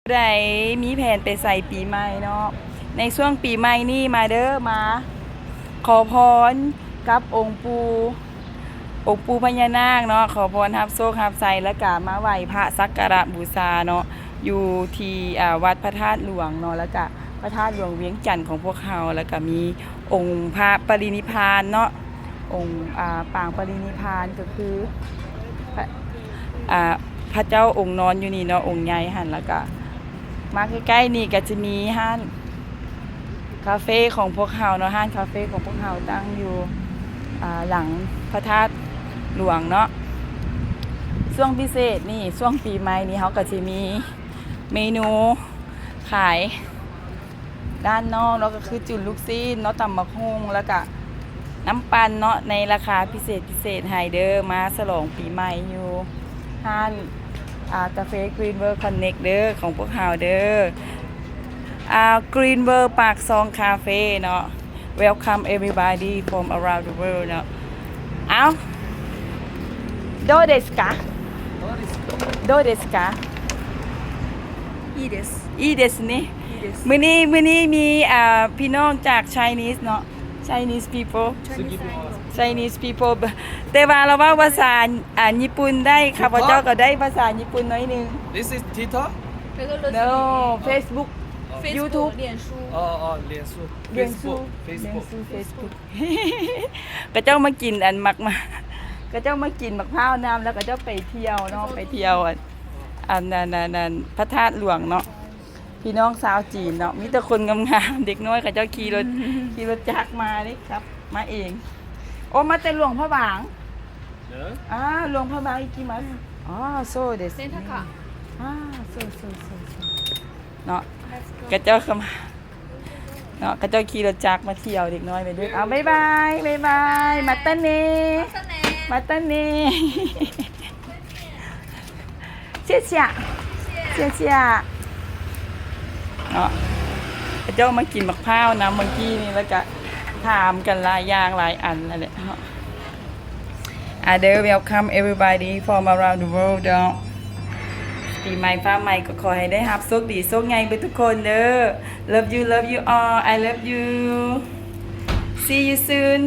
ຜູ້ໃດມີແຜນໄປໃສປີໃໝ່ເນາະ ໃນຊ່ວງປີໃໝ່ນີ້ມາເດີ ມາຂໍພອນກັບອົງປູ່ ອົງປູ່ພະຍານາກເນາະ ຂໍພອນຮັບໂຊກຮັບໄຊ ແລ້ວກະມາໄຫວ້ພະສັກກາລະບູຊາເນາະ ຢູ່ທີ່ ອ່າ ວັດພະທາດຫຼວງເນາະ ແລ້ວກະພະທາດຫຼວງວຽງຈັນຂອງພວກເຮົາ ແລ້ວກະມີອົງພະປະລິນິບພານເນາະ ອົງ ອ່າ ປາງປະລິນິບພານ ກໍຄືພະ ອ່າ ພະເຈົ້າອົງນອນຢູ່ນີ້ເນາະ ອົງໃຫຍ່ຫັ້ນ ແລ້ວກະມາໃກ້ໆນີ້ກໍຈະມີຮ້ານຄາເຟຂອງພວກເຮົາເນາະ ຮ້ານຄາເຟຂອງພວກເຮົາຕັ້ງຢູ່ ອ່າ ຫຼັງພະທາດຫຼວງເນາະ. ຊ່ວງພິເສດນີ້ ຊ່ວງປີໃໝ່ນີ້ ເຮົາກໍຊິມີເມນູຂາຍ ດ້ານນອກເນາະ ກໍຄືຈຸນລູກຊີ້ນເນາະ ຕຳບັກຫຸ່ງ ແລ້ວກະນ້ຳປັ່ນເນາະ ໃນລາຄາພິເສດພິເສດໃຫ້ເດີ ມາສະຫຼອງປີໃໝ່ຢູ່ຮ້ານ ອ່າ ກາເຟ Green World Connect ເດີ ຂອງພວກເຮົາເດີ ອ່າ Green World ປາກຊ່ອງຄາເຟເນາະ. Welcome everybody from around the world ເນາະ. ເອົ້າ どうですか？どうですか？いいです。いいですね。いいです。 ມື້ນີ້ ມື້ນີ້ມີ ອ່າ ພີ່ນ້ອງຈາກ Chinese ເນາະ Chinese people Chinese people ແຕ່ວ່າລາວເວົ້າພາສາ ອ່າ ຍີ່ປຸ່ນໄດ້ ຂ້າພະເຈົ້າກໍໄດ້ພາສາຍີ່ປຸ່ນໜ້ອຍໜຶ່ງ. This is Tito? No, Facebook, YouTube. ອໍ ອໍ 脸书 脸书 Facebook, Facebook. ຂະເຈົ້າມາກິນອັນໝາກ ຂະເຈົ້າມາກິນໝາກພ້າວນຳ ແລ້ວຂະເຈົ້າໄປທ່ຽວເນາະ ໄປທ່ຽວອັນ ອັນ ອັນ ອັນ ອັນ ພະທາດຫຼວງເນາະ. ພີ່ນ້ອງຊາວຈີນເນາະ ມີແຕ່ຄົນງາມໆ ເດັກນ້ອຍຂະເຈົ້າຂີ່ລົດ ຂີ່ລົດຈັກມາເດ້ ຂັບມາເອງ. ໂອ ມາແຕ່ຫຼວງພະບາງ. ເອີ ອ່າ ຫຼວງພະບາງ 行きます. ອ່າ そうですね。レンタカー。 ອ່າ そうໆໆໆ ເນາະ ຂະເຈົ້າກໍມາ ເນາະ ຂະເຈົ້າຂີ່ລົດຈັກມາທ່ຽວ ເດັກນ້ອຍໄປເດີ. ເອົາ ບາຍບາຍ ບາຍບາຍ またね またね 谢谢 谢谢 ເນາະ. ຂະເຈົ້າມາກິນໝາກພ້າວນຳເມື່ອກີ້ນີ້ ແລ້ວກະຖາມກັນຫຼາຍຢ່າງຫຼາຍອັນນັ້ນແຫຼະເນາະ. ອ່າເດີ welcome everybody from around the world ເນາະ. ປີໃໝ່ຟ້າໃໝ່ກໍຂໍໃຫ້ໄດ້ຮັບໂຊກດີໂຊກໃຫຍ່ເບິດທຸກຄົນເດີ. Love you, love you all. I love you. See you soon.